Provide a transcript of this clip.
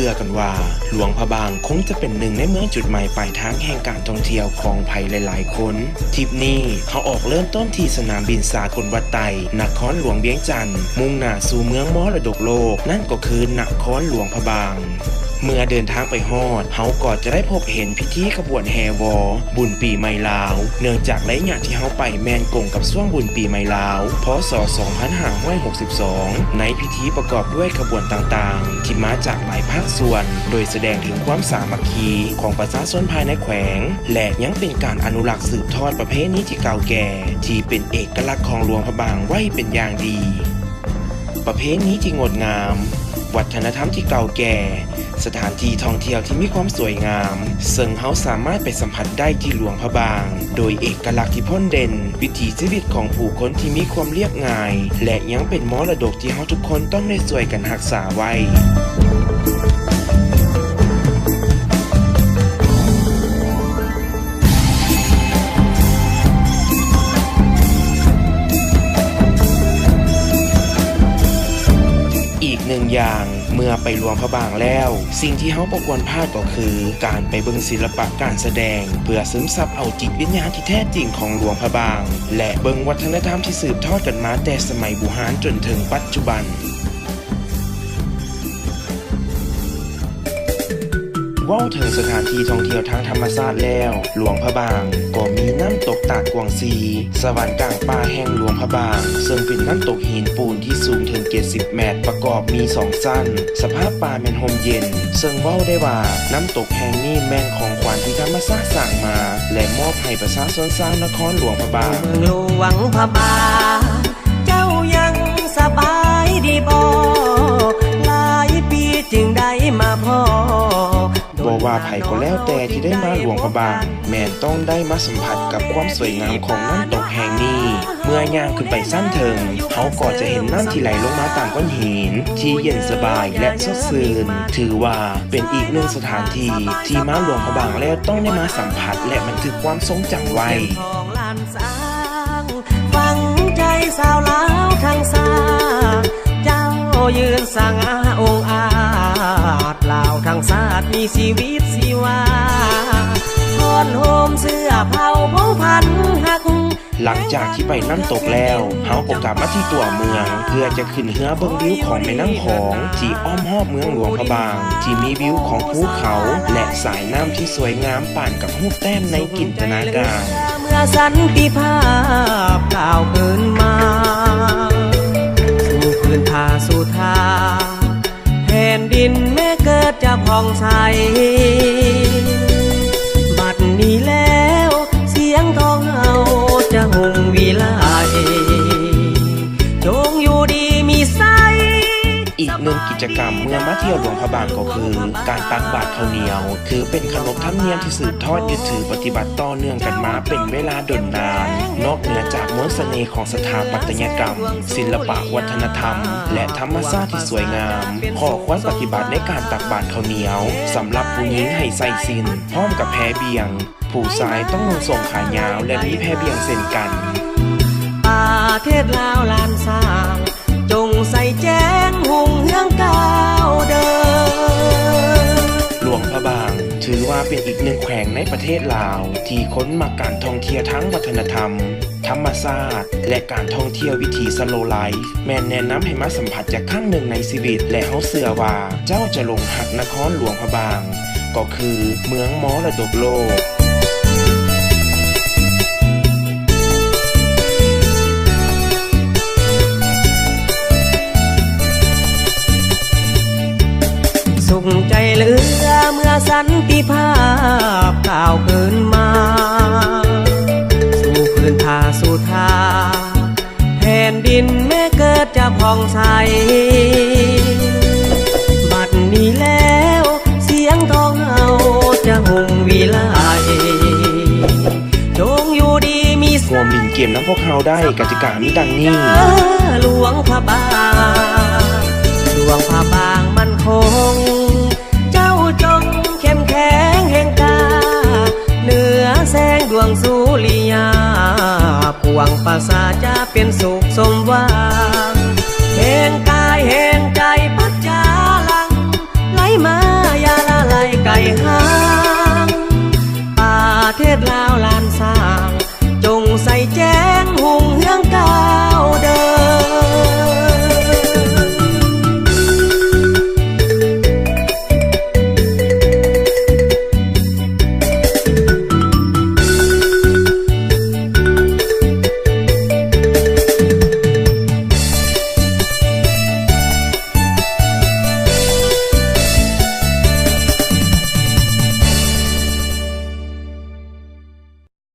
ເຊື່ອກັນວ່າ ຫຼວງພະບາງຄົງຈະເປັນໜຶ່ງໃນເມືອງຈຸດໝາຍປາຍທາງແຫ່ງການທ່ອງທ່ຽວຂອງໃຜຫຼາຍໆຄົນ. ທຣິບນີ້ ເຮົາອອກເລີ່ມຕົ້ນທີ່ສະໜາມບິນສາກົນວັດໄຕ ນະຄອນຫຼວງວຽງຈັນ, ມຸ່ງໜ້າສູ່ເມືອງມໍລະດົກໂລກ ນັ້ນກໍຄືນະຄອນຫຼວງພະບາງ. ເມື່ອເດີນທາງໄປຮອດ, ເຮົາກໍຈະໄດ້ພົບເຫັນພິທີຂະບວນແຫ່ວໍ ບຸນປີໃໝ່ລາວ, ເນື່ອງຈາກໄລຍະທີ່ເຮົາໄປແມ່ນກົງກັບຊ່ວງບຸນປີໃໝ່ລາວ ພ.ສ. ສອງພັນຫ້າຮ້ອຍຫົກສິບສອງ ໃນພິທີປະກອບດ້ວຍຂະບວນຕ່າງໆ ທີ່ມາຈາກຫຼາຍພາກສ່ວນ, ໂດຍສະແດງເຖິງຄວາມສາມັກຄີຂອງປະຊາຊົນພາຍໃນແຂວງ ແລະ ຍັງເປັນການອະນຸລັກສືບທອດປະເພນີທີ່ເກົ່າແກ່ ທີ່ເປັນເອກະລັກຂອງຫຼວງພະບາງໄວ້ເປັນຢ່າງດີ. ປະເພນີທີ່ງົດງາມ, ວັດທະນະທຳທີ່ເກົ່າແກ່, ສະຖານທີ່ທ່ອງທ່ຽວທີ່ມີຄວາມສວຍງາມ, ເຊິ່ງເຮົາສາມາດໄປສຳຜັດໄດ້ທີ່ຫຼວງພະບາງ, ໂດຍເອກະລັກທີ່ພົ້ນເດັ່ນ, ວິຖີຊີວິດຂອງຜູ້ຄົນທີ່ມີຄວາມລຽບງ່າຍ ແລະ ຍັງເປັນມໍລະດົກທີ່ເຮົາທຸກຄົນຕ້ອງໄດ້ຊ່ວຍກັນຮັກສາໄວ້. ອີກໜຶ່ງຢ່າງ, ເມື່ອໄປຫຼວງພະບາງແລ້ວ, ສິ່ງທີ່ເຮົາບໍ່ຄວນພາດກໍຄື ການໄປເບິ່ງສິລະປະການສະແດງ ເພື່ອຊຶມຊັບເອົາຈິດວິນຍານທີ່ແທ້ຈິງຂອງຫຼວງພະບາງ ແລະ ເບິ່ງວັດທະນະທຳທີ່ສືບທອດກັນມາແຕ່ສະໄໝບູຮານຈົນເຖິງປັດຈຸບັນ. ເວົ້າເຖິງສະຖານທີ່ທ່ອງທ່ຽວທາງທຳມະຊາດແລ້ວ, ຫຼວງພະບາງກໍມີນ້ຳຕົກຕາດກວາງຊີ, ສະຫວັນກາງປ່າແຫ່ງຫຼວງພະບາງ, ເຊິ່ງເປັນນ້ຳຕົກຫີນປູນທີ່ສູງເຖິງເຈັດສິບແມັດ, ປະກອບມີສອງຊັ້ນ, ສະພາບປ່າແມ່ນຮົ່ມເຢັນ, ເຊິ່ງເວົ້າໄດ້ວ່ານ້ຳຕົກແຫ່ງນີ້ແມ່ນຂອງຂວັນທີ່ທຳມະຊາດສ້າງມາ ແລະ ມອບໃຫ້ປະຊາຊົນຊາວນະຄອນຫຼວງພະບາງ. ເມືອງຫຼວງພະບາງ ເຈົ້າຍັງສະບາຍດີບໍ່? ຫຼາຍປີຈຶ່ງໄດ້ມາພໍ້. ບໍ່ວ່າໃຜກໍແລ້ວແຕ່ທີ່ໄດ້ມາຫຼວງພະບາງ ແມ່ນຕ້ອງໄດ້ມາສຳຜັດກັບຄວາມສວຍງາມຂອງນ້ຳຕົກແຫ່ງນີ້. ເມື່ອຍ່າງຂຶ້ນໄປຊັ້ນເທິງ, ເຮົາກໍຈະເຫັນນ້ຳທີ່ໄຫຼລົງມາຕາມກ້ອນຫີນ ທີ່ເຢັນສະບາຍ ແລະ ສົດຊື່ນ. ຖືວ່າເປັນອີກໜຶ່ງສະຖານທີ່ທີ່ມາຫຼວງພະບາງແລ້ວຕ້ອງໄດ້ມາສຳຜັດ ແລະ ບັນທຶກຄວາມຊົງຈຳໄວ້. ຂອງລ້ານຊ້າງ ຝັງໃຈຊາວລາວທັງຊາດ ເຈົ້າຢືນສະຫງ່າອົງອາດ ລາວທັງຊາດມີຊີວິດຊີວາ ຄອນໂຮມເຊື້ອເຜົ່າພົງພັນຮັກ. ຫຼັງຈາກທີ່ໄປນ້ຳຕົກແລ້ວ, ເຮົາກໍກັບມາທີ່ຕົວເມືອງ ເພື່ອຈະຂຶ້ນເຮືອເບິ່ງວິວຂອງແມ່ນ້ຳຂອງ ທີ່ອ້ອມຮອບເມືອງຫຼວງພະບາງ ທີ່ມີວິວຂອງພູເຂົາ ແລະ ສາຍນ້ຳທີ່ສວຍງາມປານກັບຮູບແຕ້ມໃນຈິນຕະນາການ. ເມື່ອສັນຕິພາບກ້າວຄືນມາ ສູ່ພື້ນຜາສຸທາ ແຜ່ນດິນແມ່ເກີດຈະຜ່ອງໃສ ບັດນີ້ແລ້ວ ສຽງຂອງເຮົາຈະຮຸ່ງວິໄລ ຈົ່ງຢູ່ດີມີໄຊ. ອີກໜຶ່ງກິດຈະກຳເມື່ອມາທ່ຽວຫຼວງພະບາງກໍຄື ການຕັກບາດເຂົ້າໜຽວ ຖືເປັນຂະໜົບທຳນຽມທີ່ສືບທອດຍຶດຖືປະຕິບັດຕໍ່ເນື່ອງກັນມາເປັນເວລາດົນນານ. ນອກເໜືອຈາກມົນສະເໜ່ຂອງສະຖາປັດຕະຍະກຳ, ສິລະປະວັດທະນະທຳ ແລະ ທຳມະຊາດທີ່ສວຍງາມ, ຂໍ້ຄວນປະຕິບັດໃນການຕັກບາດເຂົ້າໜຽວ ສຳລັບຜູ້ຍິງໃຫ້ໃສ່ສິ້ນ ພ້ອມກັບແພບ່ຽງ, ຜູ້ຊາຍຕ້ອງນຸ່ງສົ້ງຂາຍາວ ແລະ ມີແພບ່ຽງເຊັ່ນກັນ. ປະເທດລາວລ້ານຊ້າງ ຈົ່ງໃສແຈ້ງຮຸ່ງເຮືອງກ້າວເດີ. ຫຼວງພະບາງ ຖືວ່າເປັນອີກໜຶ່ງແຂວງໃນປະເທດລາວ ທີ່ຄົນມັກການທ່ອງທ່ຽວທາງວັດທະນະທຳ, ທຳມະຊາດ ແລະ ການທ່ອງທ່ຽວວິຖີ Slow Life ແມ່ນແນະນຳໃຫ້ມາສຳຜັດຈັກຄັ້ງໜຶ່ງໃນຊີວິດ ແລະ ເຮົາເຊື່ອວ່າເຈົ້າຈະຫຼົງຮັກນະຄອນຫຼວງພະບາງ ກໍຄືເມືອງມໍລະດົກໂລກ. ສຸກໃຈເຫຼືອເມື່ອສັນຕິພາບກ້າວຄືນມາ ສູ່ພື້ນຜາສຸທາ ແຜ່ນດິນແມ່ເກີດຈະຜ່ອງໃສ ບັດນີ້ແລ້ວ ສຽງຂອງເຮົາຈະຮຸ່ງວິໄລ ຈົ່ງຢູ່ດີມີສຸກ. ຮ່ວມຫຼິ້ນເກມນຳພວກເຮົາໄດ້, ກະຕິກາມີດັ່ງນີ້. ຫຼວງພະບາງ ຫຼວງພະບາງໝັ້ນຄົງ ເຈົ້າຈົ່ງເຂັ້ມແຂງແຮງກ້າ ເໜືອແສງດວງສຸລິຍາ ປວງປະຊາຈະເປັນສຸກສົມຫວັງ.